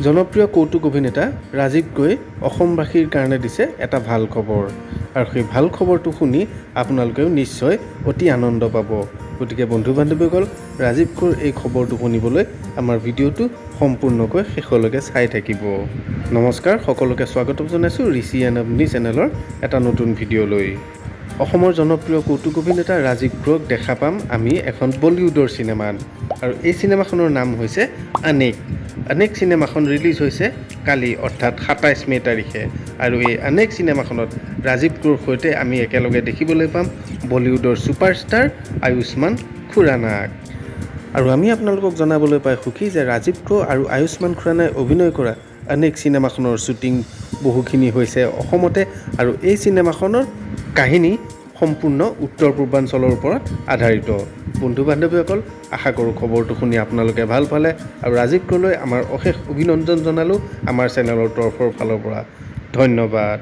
জনপ্ৰিয় কৌতুক অভিনেতা ৰাজীৱ ক্ৰ'ই অসমবাসীৰ কাৰণে দিছে এটা ভাল খবৰ আৰু সেই ভাল খবৰটো শুনি আপোনালোকেও নিশ্চয় অতি আনন্দ পাব। গতিকে বন্ধু বান্ধৱীসকল, ৰাজীৱ ক্ৰ'ৰ এই খবৰটো শুনিবলৈ আমাৰ ভিডিঅ'টো সম্পূৰ্ণকৈ শেষলৈকে চাই থাকিব। নমস্কাৰ, সকলোকে স্বাগতম জনাইছোঁ ঋষি এণ্ড অগ্নি চেনেলৰ এটা নতুন ভিডিঅ'লৈ। অসমৰ জনপ্ৰিয় কৌতুক অভিনেতা ৰাজীৱ ক্ৰ'ক দেখা পাম আমি এখন বলিউডৰ চিনেমাত আৰু এই চিনেমাখনৰ নাম হৈছে অনেক। অনেক চিনেমাখন ৰিলিজ হৈছে কালি, অৰ্থাৎ 27 মে' তাৰিখে। আৰু এই অনেক চিনেমাখনত ৰাজীৱ ক্ৰ'ৰ সৈতে আমি একেলগে দেখিবলৈ পাম বলিউডৰ ছুপাৰষ্টাৰ আয়ুষ্মান খুৰানাক। আৰু আমি আপোনালোকক জনাবলৈ পাই সুখী যে ৰাজীৱ ক্ৰ' আৰু আয়ুষ্মান খুৰানাই অভিনয় কৰা অনেক চিনেমাখনৰ শ্বুটিং বহুখিনি হৈছে অসমতে আৰু এই চিনেমাখনৰ কাহিনী সম্পূৰ্ণ উত্তৰ পূৰ্বাঞ্চলৰ ওপৰত আধাৰিত। বন্ধু বান্ধৱীসকল, আশা কৰোঁ খবৰটো শুনি আপোনালোকে ভাল পালে আৰু ৰাজীৱ ক্ৰ'লৈ আমাৰ অশেষ অভিনন্দন জনালোঁ আমাৰ চেনেলৰ তৰফৰ ফালৰ পৰা। ধন্যবাদ।